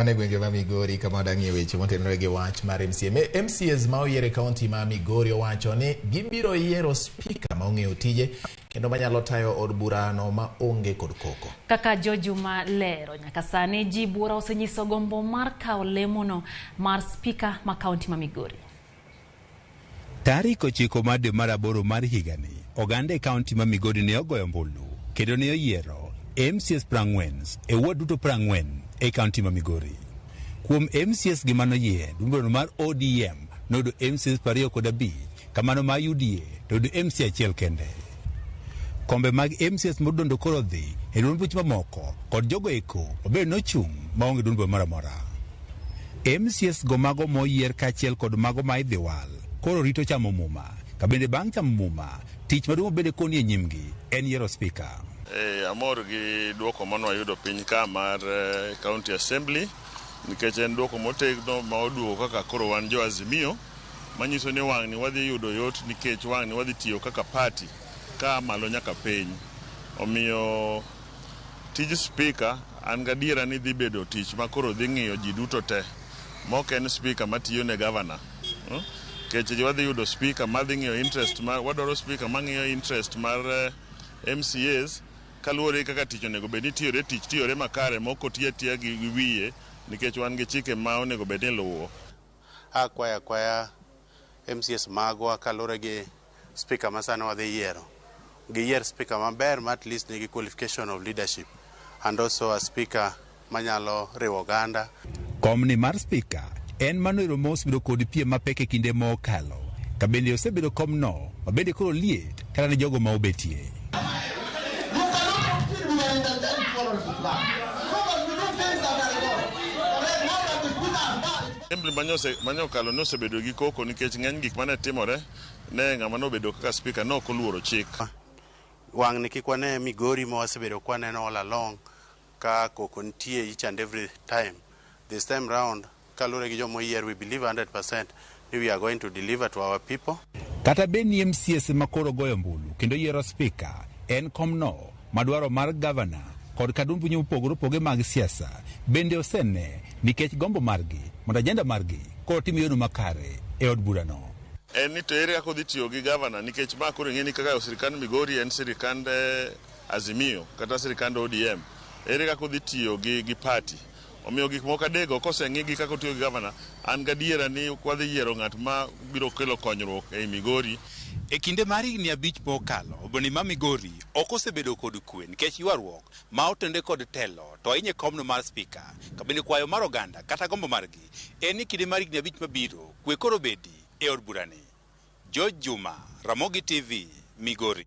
Mane gwenge ma Migori kama wadang'ie weche motenore gi wach mar MCA. MCAs ma oyier e kaunti ma Migori owacho ni gibiro yiero spika ma ong'eyo tije kendo manyalo tayo od burano ma onge kod koko. Kaka Jojuma lero, nyaka sani ji buora osenyiso gombo mar kawo lemono mar spika ma kaunti ma Migori. Tarik 9 mar dwe mar aboro mar higani, oganda e kaunti ma Migori ne ogoyo ombulu kendo ne oyiero MCAs 40 e ward duto 40 e kaunti ma Migori. Kuom MCAs gi manoyier, duond mar ODM noyudo MCAs 25, kamano ma UDA to oyudo MCA achiel kende. Kombe mag MCAs modondo koro dhi e duond buche mamoko kod jogo eko mabende nochung' maonge duond bura moro amora. MCAs go mago moyier kaachiel kod mago ma idhi wal koro rito chamo muma, ka bende bang' chamo muma tich maduong' bende koni e nyimgi en yiero spika. Amor gi duoko mane wayudo piny ka mar County Assembly nikech en duoko motegno ma oduogo kaka koro wan jo Azimio, manyiso ni wang'ni wadhi yudo yot nikech wang'ni wadhi tiyo kaka party ka malo nyaka piny. Omiyo tij spika an gadiera ni dhi bedo tich ma koro dhi ng'iyo ji duto te mok en spika matiyo ne gavana. Nikech wadhi yudo spika madhi ng'iyo interest mar, wadwaro spika mang'iyo interest mar MCAs kaluwore gi kaka tich onego bed ni tiyore, tich tiyore makare mok oti atiya gi wiye nikech wan gi chike ma onego bed ni iluwo. Akwayo akwaya MCAs magwa kaluwore gi speaker ma sani wadhi yiero. Giyier speaker maber ma at least nigi qualification of leadership and also a speaker manyalo riwo oganda. Komni mar spika en mano ero mosebedo kod piem mapek e kinde mokalo, ka bende osebedo komno mabende koro liet kata ne jogo ma obetie. You cannot compete with an interchange scholarship plan. So that we do things that are correct. Now that the speaker has done, Assembly manyokalo nosebedo gi koko nikech ng'eny gik mane timore ne ng'ama nobedo kaka spika ne ok oluoro chik. Wang'ni kik wane Migori ma wasebedo kwaneno all along ka koko nitie each and every time. This time round, kaluwore gi joma oyier, we believe 100% ni we are going to deliver to our people. Kata bed ni MCAs ma koro goyo ombulu kendo yiero spika en komno madwaro mar gavana kod kadumbu mopogore opogore mag siasa bende osene nikech gombo margi mondo ajenda margi koro tim yono makare e od burano. En ni to ere kaka odhi tiyo gi gavana nikech ma koro ing'e ni kaka sirikand Migori en sirikand Azimio kata sirikand ODM. Ere kaka odhi tiyo gi party. Omiyo gik moko adekgo koseng'i gi kaka otiyo gi gavana, an gadiera ni wadhi yiero ng'at ma biro kelo konyruok ei Migori. E kinde mar higni 5 mokalo, oboni ma Migori ok osebedo kod kwe nikech ywaruok ma otenore kod telo to ahinya e komno mar spika. Ka bende kwayo mar oganda kata gombo margi en ni kinde mar higni 5 mabiro kwe koro bedi e od burani. George Juma, Ramogi TV, Migori.